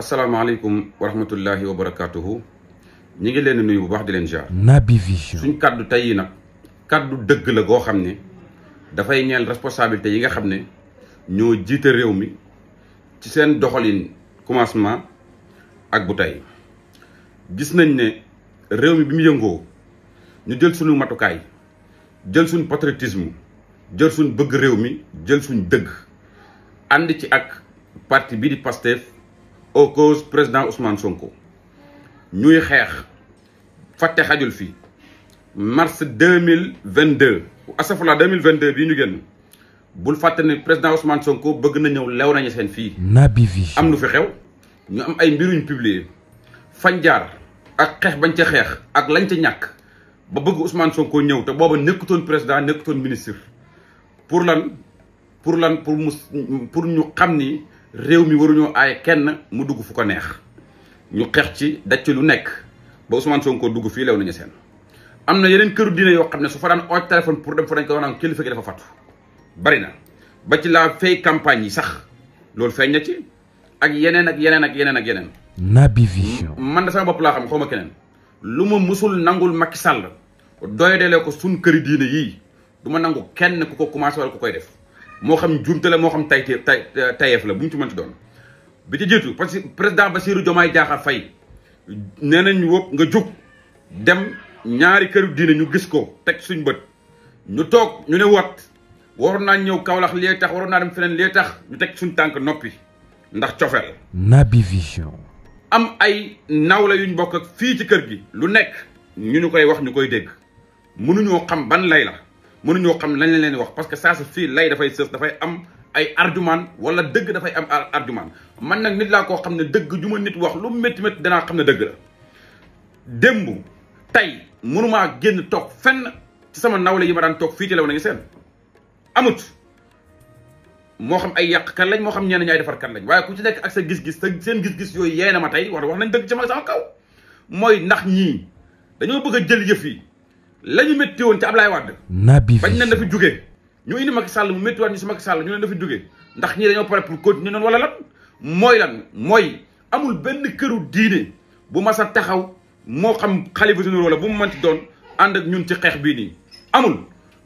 asalaamaaleykum wa rahmatullahi wa barakaatuhu. ñi ngi leen nuyu bu baax di leen jaar. Naby Vision. suñ kaddu tey yi nag kaddu dëgg la goo xam ne dafay ñeel responsabilité yi nga xam ne ñoo jiite réew mi ci seen doxalin commencement ak bu tey. gis nañ ne réew mi bi mu yëngoo ñu jël suñu matukaay jël suñu patriotisme jël suñu bëgg réew mi jël suñu dëgg ànd ci ak parti bii di Pastef au cause président Ousmane Sonko ñuy xeex fàtte xajul fii mars 2022 asafula 2022 bii ñu génn bul fàtte ne président Ousmane Sonko bëgg na ñëw lew nañu seen fii. Naby Vision am lu fi xew ñu am ay mbiruñ publier fañ jaar ak xeex bañ ca xeex ak lañ ca ñàkk ba bëgg Ousmane Sonko ñëw te booba nekkutoon président nekkutoon ministre pour ñu xam ni réew mi waruñoo aaye kenn mu dugg fu ko neex ñu xeex ci daj ci lu nekk ba Ousmane Sonko dugg fii lew nañu seen. am na yeneen këru diine yoo xam ne su fa daan ooj téléphone pour dem fa dañ ko wax naan kilifa gi dafa fattu bari na ba ci la fay campagne yi sax loolu feeñ na ci ak yeneen ak yeneen ak yeneen ak yeneen. Naby Vision. man da sama bopp laa xam xaw ma keneen lu ma musul nangul Macky Sall doyadelee ko suñ këri diine yii du ma nangu kenn ku ko commencé wala ku koy def moo xam jumte la moo xam tayeef la bu mu ci mënti doon. bi ci jiitu parce que président Bassirou Diomaye Diakhar Faye nee nañ wëpp nga jug dem ñaari këru diine ñu gis ko teg suñ bët ñu toog ñu ne waroon naa ñëw Kaolack lee tax waroon naa dem feneen lee tax ñu teg suñ tànk noppi ndax cofeel. Naby Vision. am ay nawla yuñ bokk ak fii ci kër gi lu nekk ñu koy wax ñu koy dégg mënuñoo xam ban lay la mënuñoo xam lañ leen wax parce que saa su fii lay dafay sës dafay am ay argument wala dëgg dafay am argument man nag nit laa koo xam ne dëgg ju ma nit wax lu métti métti danaa xam ne dëgg la. démb tey mënumaa génn toog fenn ci sama nawle yi ma daan toog fii ci lew nañu seen amut moo xam ay yàqkat lañ moo xam ñenn ñaay defarkat lañ waaye ku ci nekk ak sa gis-gis te seen gis-gis yooyu yee na ma tey wax nañ dëgg ci ma sama kaw mooy ndax ñii dañoo bëgg a jël yëf yi la ñu métti woon ci Ablaye Wade. Naby Vision bañ leen dafa jugee ñu indi Macky Sall mu métti waat ñu si Macky Sall ñu leen dafa jugee ndax ñii dañoo pare pour continuer noonu wala lan mooy amul benn këru diine bu mas a taxaw moo xam xalifa généraux wala bu mu mënti doon ànd ak ñun ci xeex bii nii amul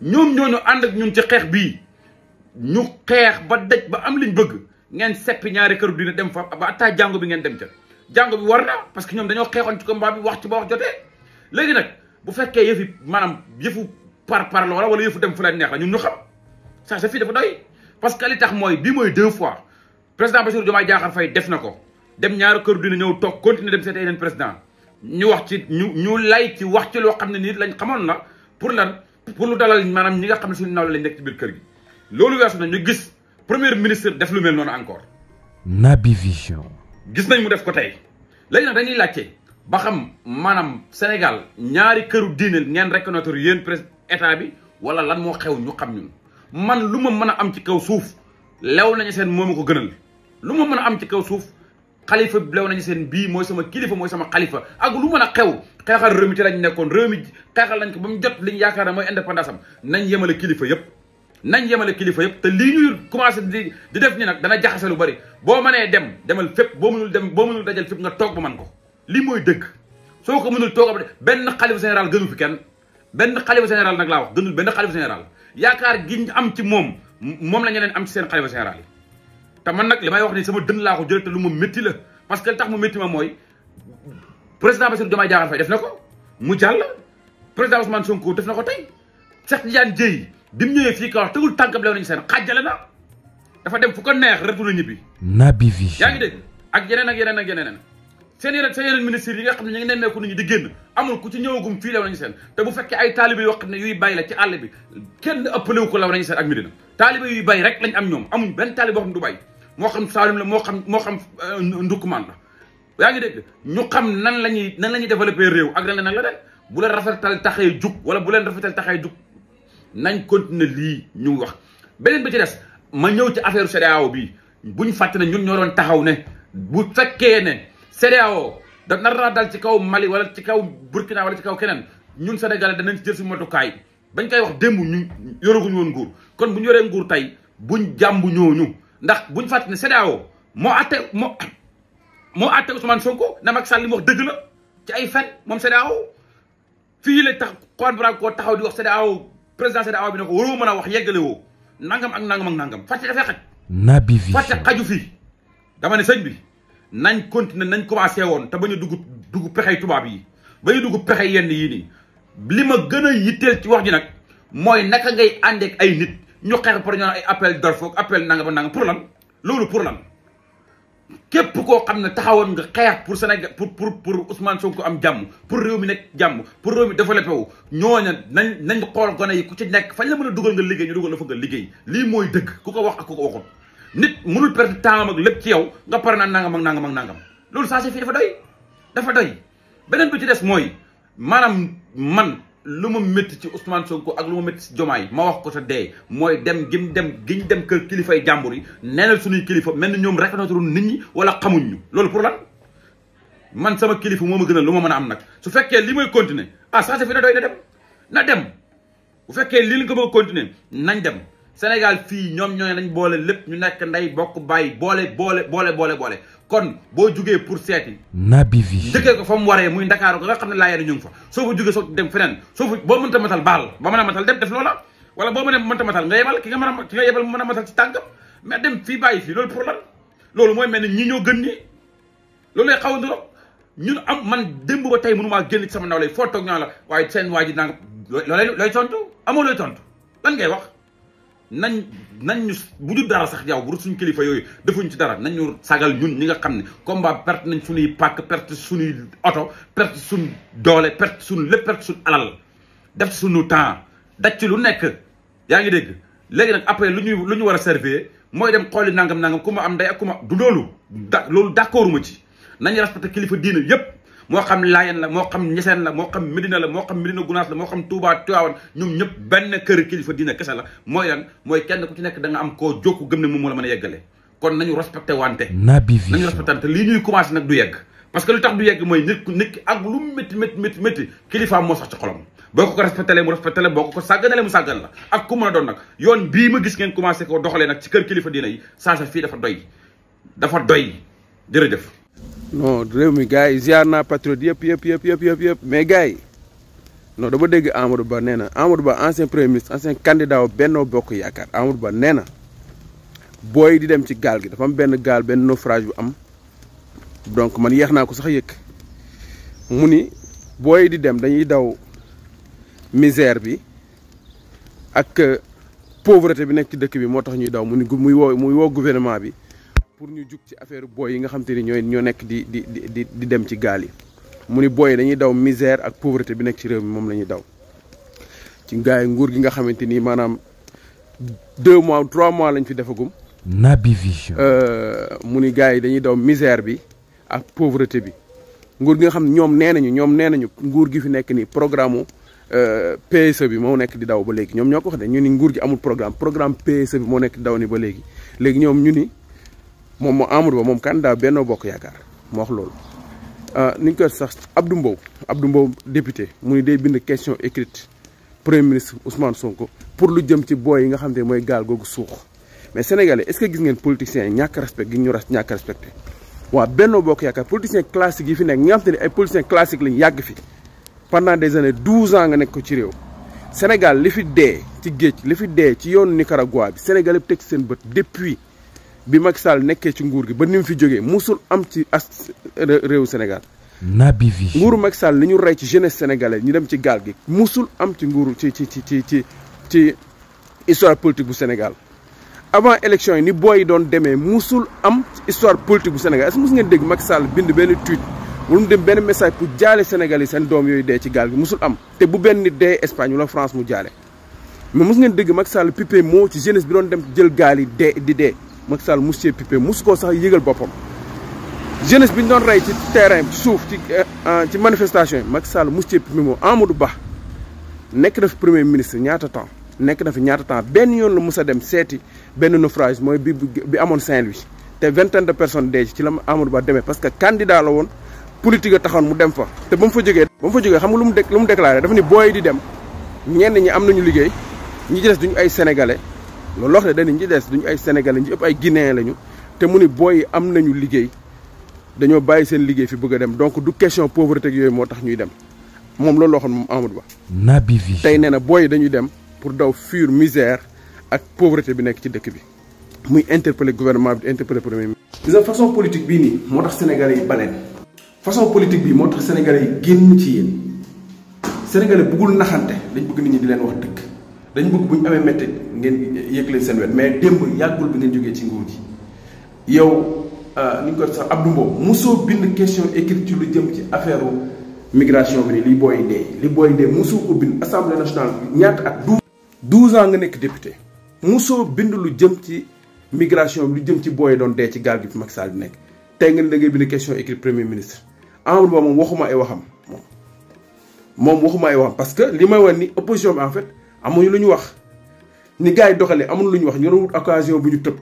ñoom ñooñu ànd ak ñun ci xeex bii ñu xeex ba daj ba am liñ bëgg ngeen seppi ñaari këru diine dem fa ba attaa jàngo bi ngeen dem ca jàngo bi war na parce que ñoom dañoo xeexoon ci combat bi wax ci ba wax jotee léegi nag bu fekkee yëfi maanaam yëfu par la wala yëfu dem fu leen neex la ñun ñu xam ça c'est fii dafa doy parce que li tax mooy bii mooy 2 fois président Bassirou Diomaye Diakhar Faye def na ko dem ñaari këru diine ñëw toog continuer dem seete yeneen président ñu wax ci ñu lay ci wax ci loo xam ne nii lañ xamoon la pour lu dalal maanaam ñi nga xam ne suñu nawle lañ nekk ci biir kër gi loolu weesu na ñu gis premier ministre def lu mel noonu encore. Naby Vision. gis nañ mu def ko tey léegi nag dañuy laajte ba xam maanaam Sénégal ñaari këru diine ngeen reconnaître yéen état bi wala lan moo xew ñu xam ñun man lu ma mën a am ci kaw suuf lew nañu seen moo ma ko gënal lu ma mën a am ci kaw suuf xalifa lew nañu seen bii mooy sama kilifa mooy sama xalifa ak lu mën a xew xeexal réew mi ci lañ nekkoon réew mi xeexal nañ ko ba mu jot liñ yaakaar ne mooy indépendance am nañ yemale kilifa yëpp te lii ñuy commencé di def ni nag dana jaxase lu bari boo mënee demal fépp boo mënul dajal fépp nga toog ba man ko lii mooy dëgg soo ko mënul toog benn xalifa général gënu fi kenn benn xalifa général nag laa wax gënul benn xalifa général yaakaar gi am ci moom la ñeneen am ci seen xalifa général yi te man nag li may wax ni sama dënn laa ko jëlee te lu ma métti la parce que li tax mu métti ma mooy président Bassirou Diomaye Diakhar Faye def na ko mu jàll président Ousmane Sonko def na ko tey Cheikh Tidiane Dièye bi mu ñëwee fii ka wax tegul tànkam lew nañu seen xaajale na dafa dem fu ko neex retourné ñibbi. Naby Vision. yaa ngi dégg ak yeneen seen yeneen ministres yi nga xam ne ñu ngi nemmeeku nit ñi di génn amul ku ci ñëwagum fii lew nañu seen te bu fekkee ay taalibe yoo xam ne yuy bay la ci àll bi kenn ëppalewu ko lew nañu seen ak Medina taalibe yuy bay rek lañ am ñoom amuñ benn taalibe boo xam ne du bay moo xam Saalum la moo xam Ndukkumaan la yaa ngi dégg ñu xam nan la ñuy développé réew ak lan la nag la de bu leen rafetal taxee jug wala bu leen rafetal taxee jug nañ continuer lii ñu wax beneen bi ci des ma ñëw ci affaire CEDEAO bii buñ fàtte ne ñun ñoo doon taxaw ne bu fekkee ne CEDEAO da nar naa dal ci kaw Mali wala ci kaw Burkina wala ci kaw keneen ñun Sénégalais danañ ci jël si matukaay bañ koy wax démb ñu yoraguñu woon nguur kon bu ñu yoree nguur tey buñ jàmbu ñooñu ndax buñ fàtte ne CEDEAO moo moo àtte Ousmane Sonko na Macky Sall li mu wax dëgg la ci ay fen moom CEDEAO fii la tax Juan Branco taxaw di wax CEDEAO président CEDEAO bi ne ko waroo mën a wax yeggale woo nangam ak nangam ak nangam fàtte dafay xaj. Naby Vision fàtte xaju fii dama ne sëñ bi nañ continuer nañ commencé woon te bañ a dugg pexey tubaab yi bañ a dugg pexey yenn yii nii li ma gën a yitteel ci wax ji nag mooy naka ngay àndeek ay nit ñu xeex pour ñu ay appel d'offre appel nangam ak nangam pour lan loolu pour lan. képp koo xam ne taxawoon nga xeex pour Sénégal pour Ousmane Sonko am jàmm pour réew mi nekk jàmm pour réew mi développé wu ñooña nañ xool gone yi ku ci nekk fañ la mën a dugal nga liggéey ñu dugal la fa nga liggéey lii mooy dëgg ku ko wax ak ku ko waxul nit mënul perdre temps ak lépp ci yow nga pare naan nangam ak nangam ak nangam loolu ça c'est fii dafa doy beneen bi ci des mooy maanaam man lu ma métti ci Ousmane Sonko ak lu ma métti ci Diomaye ma wax ko te dee mooy dem giñ dem kër kilifay jàmbur yi neenal suñuy kilifa mel ni ñoom reconnaître nit ñi wala xamuñ ñu loolu pour lan man sama kilifa moo ma gënal lu ma mën a am nag su fekkee li may continuer ça c'est fi na doy na dem bu fekkee lii la ko bëgg a continuer nañ dem Sénégal fii ñoom ñooy nañ boole lépp ñu nekk ndey bokk bàyyi boole kon boo jugee pour seeti Naby Vision njëkkee ko fa mu waree muy Ndakaaru nga xam ne laa yéene ñu ngi fa soo fa jugee soo dem feneen soo fa boo mënta matal baal ba mën a matal dem def loola wala boo mënta matal nga yebal ki nga yebal mën a matal ci tànkam mais dem fii bàyyi fii loolu pour lan loolu mooy mel ni ñi ñoo gën ñi loolu lay xaw a ndoro ñun am man démb ba tey mënu maa génn ci sama ndaw lay foo toog ñaa la waaye seen waa ji nanga looy tontu amoo looy tontu lan ngay wax nañ ñu bu ñu dara sax yow bu suñu kilifa yooyu defuñ ci dara nañ ñu sagal ñun ñi nga xam ne combat perte nañ suñuy pàkk perte suñuy oto perte suñ doole perte suñ lépp perte suñ alal def ci suñu temps daj ci lu nekk yaa ngi dégg léegi nag après lu ñu war a servir mooy dem xooli nangam ku ma am ndey ak ku ma du loolu loolu d'accord ma ci nañu respecté kilifa diina yépp moo xam Laayeen la moo xam Ñeseen la moo xam Medina la moo xam Medina Gunaas la moo xam Touba Tiwaawan ñoom ñëpp benn kër kilifa diina kese la mooy lan mooy kenn ku ci nekk da nga am koo jokku gëm ne moom moo la mën a yeggale kon nañu respecté wante Naby Vision nañu respecté wante lii ñuy commencé nag du yegg parce que lu tax du yegg mooy nit ki ak lu métti kilifaam moo sax ci xolam boo ko respecté mu respecté la boo ko sàgganalee mu sàggan la ak ku mën a doon nag yoon bii ma gis ngeen commencé ko doxalee nag ci kër kilifa diina yi saa fii dafa doy jërëjëf. non réew mi gars yi ziar naa patriote yëpp mais gars yi non dama dégg Amadou Ba nee na Amadou Ba ancien premier ministre ancien candidat wu Benno Bokk Yaakaar Amadou Ba nee na booy di dem ci gaal gi dafa am benn gaal benn naufrage bu am donc man yéex naa ko sax yëkk mu ni booy di dem dañuy daw misère bi ak pauvreté bi nekk ci dëkk bi moo tax ñuy daw mu ni muy woo gouvernement bi pour ñu jug ci affaire booy yi nga xam te ni ñoo nekk di dem ci gaal yi mu ni booy dañuy daw misère ak pauvreté bi nekk ci réew mi moom la ñuy daw ci gars yi nguur gi nga xamante ni maanaam 2 mois 3 mois lañ fi defagum. Naby Vision mu ni gars yi dañuy daw misère bi ak pauvreté bi nguur gi nga xam ne ñoom nee nañu nguur gi fi nekk nii programme PSE bi moo nekk di daw ba léegi ñoom ñoo ko wax de ñu ni nguur gi amul programme PSE bi moo nekk di daw ni ba léegi ñoom ñu ni moom moo Amadou Ba moom candidat Benno Bokk Yaakaar moo wax loolu ni ñu koy sax Abdou Mbow député mu ni day bind question écrite premier ministre Ousmane Sonko pour lu jëm ci booy yi nga xam te mooy gaal googu suux mais sénégalais est-ce que gis ngeen politiciens yi ñàkk respect gi ñu ñàkk respecté waa Benno Bokk Yaakaar politiciens classiques yi fi nekk ñi nga xam te ne ay politiciens classiques lañ yàgg fi pendant des années 12 ans nga nekk ko ci réew Sénégal li fi dee ci géej li fi dee ci yoonu Nicaragua bi Sénégal yëpp teg seen bët depuis bi Macky Sall nekkee ci nguur gi ba ni mu fi jógee musul am ci réewu Sénégal. Naby Vision nguuru Macky Sall li ñu rey ci jeunesse sénégalaise ñu dem ci gaal gi musul am ci nguuru ci histoire politique bu Sénégal avant élection yi ni booy yi doon demee musul am histoire politique bu Sénégal est-ce que mus ngeen dégg Macky Sall bind benn tweet wala mu dem benn message pour jaale Sénégal yi seen doom yooyu dee ci gaal gi musul am te bu benn nit dee Espagne wala France mu jaale mais mus ngeen dégg Macky Sall pipé moo ci jeunesse bi doon dem jël gaal yi di dee Macky Sall mus cee pipé mus koo sax yëgal boppam jeunesse bi ñu doon rey ci terrain ci suuf ci manifestation yi Macky Sall mus cee pipé moo Amadou Ba nekk na fi premier ministre ñaata temps benn yoon la mus a dem seeti benn naufrage mooy bi amoon Saint-Louis te 20 de personnes dee ci la Amadou Ba demee parce que candidat la woon politique a taxoon mu dem fa te ba mu fa jógee xam nga lu mu déclaré dafa ni booy di dem ñenn ñi am nañu liggéey ñi ci des duñu ay sénégalais loolu wax de dañu ñi des duñu ay sénégalais ñi ëpp ay guinéen lañu te mu ni booy am nañu liggéey dañoo bàyyi seen liggéey fi bëgg a dem donc du question pauvreté yooyu moo tax ñuy dem moom loolu loo xam moom Amadou Ba. Naby Vision tey nee na booy dañuy dem pour daw fuir misère ak pauvreté bi nekk ci dëkk bi muy interpeller gouvernement bi di interpeller premier ministre. gis nga façon politique bii nii moo tax sénégalais yi baleen façon politique bii moo tax sénégalais yi génn ci yéen sénégalais bëggul naxante dañ bëgg nit ñi di leen wax dëgg dañ bëgg bu ñu amee métti ngeen yëg leen seen wet mais démb yàggul bi ngeen jógee ci nguur gi yow ni ñu ko sax Abdou Mbow mosoo bind question écrite ci lu jëm ci affaire migration bi ni li booy dee mosoo ko bind assemblée nationale ñaata at 12 ans nga nekk député mosoo bind lu jëm ci migration bi lu jëm ci booy doon dee ci gaal gi fi Macky Sall di nekk tey nga ne da ngay bind question écrite premier ministre Amadou Ba moom waxuma ay waxam moom waxuma ay waxam parce que li may wax ni opposition bi en fait amuñu lu ñu wax ni gars yi doxalee amuñu lu ñu wax ñu doon wut occasion bu ñu tëb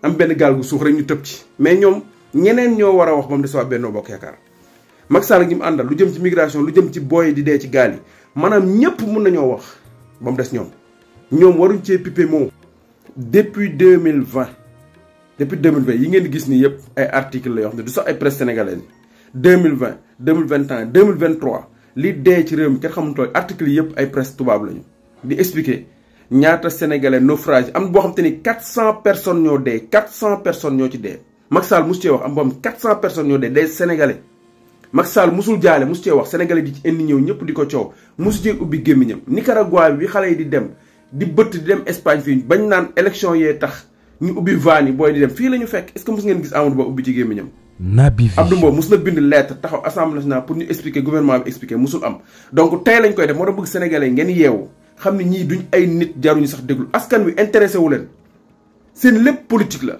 am benn gaal gu suux rek ñu tëb ci mais ñoom ñeneen ñoo war a wax ba mu des waa Benno Bokk Yaakaar Macky Sall gi mu àndal lu jëm ci migration lu jëm ci booy di dee ci gaal yi maanaam ñëpp mun nañoo wax ba mu des ñoom waruñ cee pipe moo depuis 2020 yi ngeen gis nii yëpp ay article la yoo xam ne du sax ay presse sénégalaise 2020 2021 2023 li dee ci réew mi kenn xamutoon article yi yëpp ay presse tubaab lañu di expliquer ñaata sénégalais naufrage am boo xam te ni 400 personnes ñoo dee 400 personnes ñoo ci dee Macky Sall mosu cee wax am boo xam 400 personnes ñoo dee des sénégalais Macky Sall mosul jaale mosu cee wax sénégalais di ci indi ñëw ñëpp di ko coow mosu cee ubbi gémmiñam Nicaragua bi xale yi di dem di bëtt di dem Espagne fii bañ naan élection yee tax ñu ubbi van yi booy di dem fii la ñu fekk est-ce que mos ngeen gis Amadou Ba ubbi ci gémmiñam Naby Vision Abdou Mbow mos na bind lettre taxaw assemblée nationale pour ñu expliquer gouvernement bi expliquer mosul am donc tey lañ koy def moo tax bëgg sénégalais ngeen yeewu xam ne ñii duñ ay nit jaruñu sax déglu askan wi intéressé wu leen seen lépp politique la